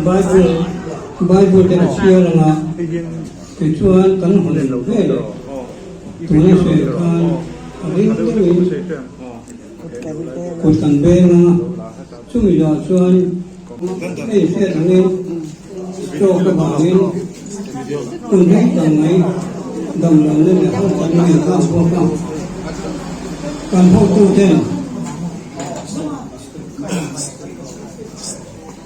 Bible Bible te a chhiar anga tichuan kan hawn ve leh tuna sawi khan a ring deuhin kut kan beng a, chumi zawh chuan hei hriat angin stroke avangin hun rei tak mai damlohna leh harsatna min kak bawk a, kan hotuten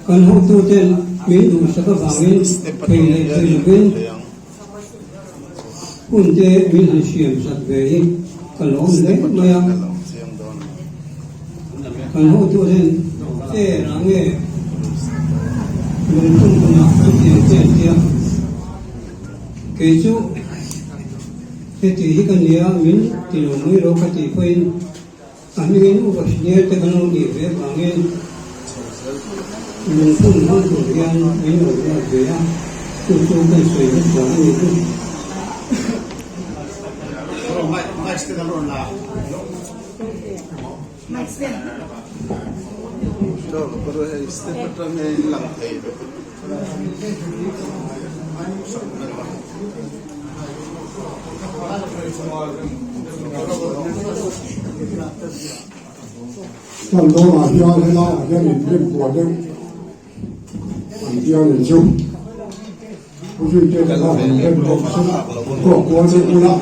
Kan hotuten min duhsak avangin thei leh thei lovin hun te min han siam sak ve hi ka lawm hle mai a. Kan hotuten chair ah nge lungphun hunah an tiang che an tia. Kei chu heti hi ka nia min ti lo mai rawh ka tih pawhin A hmingin upa senior te kan lo nih ve avangin lungphun hmang tur hian min lo ruat ve a, chu chu kan sawi hmasa a ni chu. Hman dawnah hian helaiah hian inrem kuah deuh an tia ni chu pu Zuite te khan an rem deuh chu kawk kual deuh ula.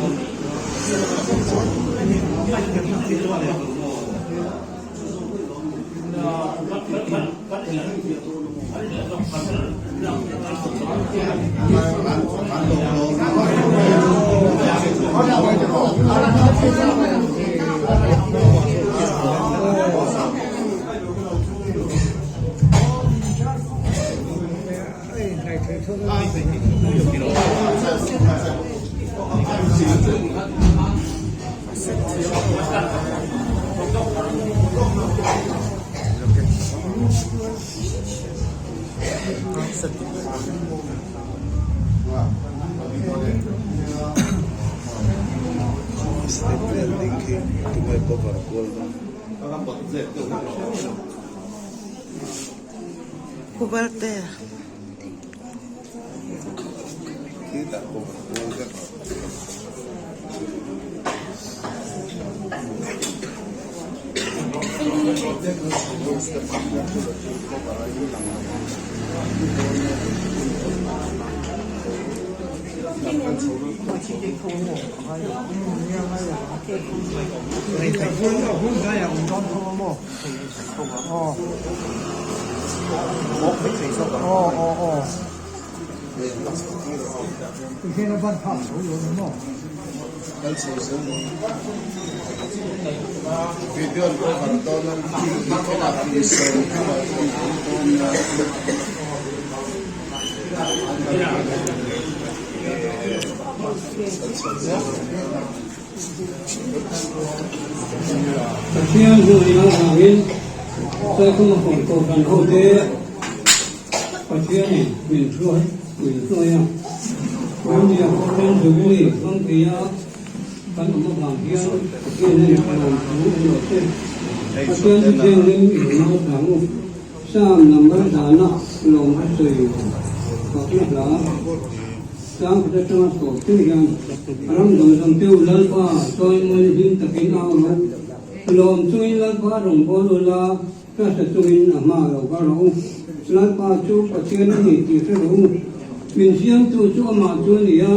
Step vel ding khi tunge cover kual dawn. Khitah cover kual vek. Pathian hnuaina avangin Saikhuma Hawr Kohhran hote Pathianin min hruai min hruai a. Tunnia Kohhran Jubilee hmangpuia kan awm avang hian Pathianin lawmthu a rawh che. Pathian chu thianghlim i lo ngaithla ang u. Psalm number zana lawm a sawi fakna hla Sang khat atanga tawp thleng hian ram dang zawng te u Lalpa chawimawi hlim takin au rawh u. Lawm chungin Lalpa rawngbâwl ula hla chungin a hma lo kal rawh u. Lalpa chu Pathian a ni tih hre rawh u. Min siamtu chu amah chu a ni a,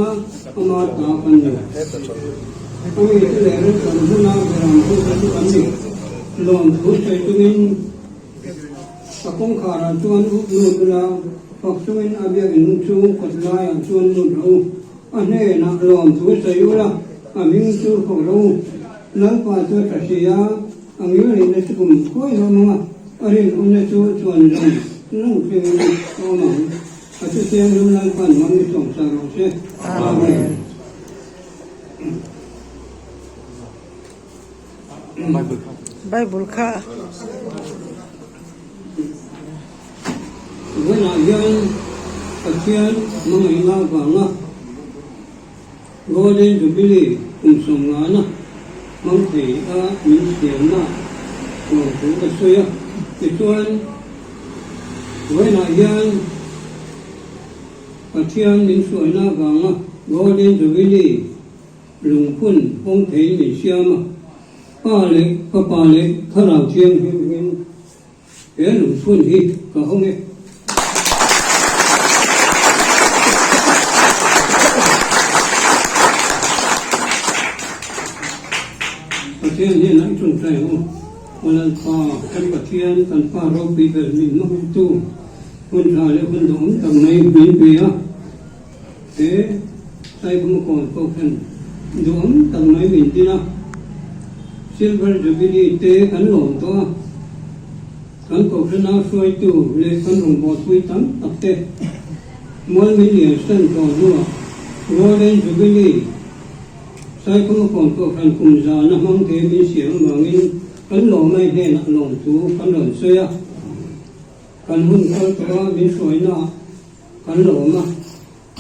ama ta kan ni. A mite leh ram kan hmuna beram hute chu kan ni. Lawmthu sawi chungin A kawngkharah chuan up lut ula, fak chungin a biakinn chu kawt laiah chuan lut rawh u. A hnenah lawmthu sawi ula, a hming chu fak rawh u. Lalpa chu a tha si a, a ngilrihna chu kum khuai hlawm ang a, a rinawmna chu chuan zawng. Nung chungin ka awm ang. A chu Thianghlim Lalpan man mi sawmsa rawh se. Amen. Bible kha. Vawiinah hian Pathian hmangaihna avanga Golden Jubilee kum sawmngana hmang thei a min siamna lawmthu ka sawi a. Tichuan, vawiinah hian Pathian min hruaina avanga Golden Jubilee lungphun hawng theiin min siam a. Pa leh Fapa leh Thlarau Thianghlim hian He lungphun hi ka hawng e. Pathian hian a i tawngtai ang u. Aw Lalpa, kan Pathian, kan Pa ropui ber min hmahawmtu, hun tha leh hun duhawm tak mai min pe a. He Saibawmakawn pawh khan duhawm tak mai min din a. Silver Jubilee te kan lawm tawh a. Kan Kohhrana hruaitu leh kan rawngbawlpui tam tak te mual min lian san tawh hnuah Golden Jubilee Saikhawmakawn Kohhran kum zana hmang thei min siam avangin kan lawmai hnenah lawmthu kan rawn sawi a. Kan hun kal tawh a min hruainaah kan lawm a,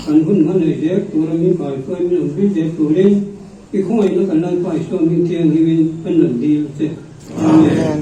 kan hun hmanei zel tura min kaihruai min awm pui zel turin i khawngaihna kan Lalpa Isua hming thianghlimin kan rawn dil che. Amen.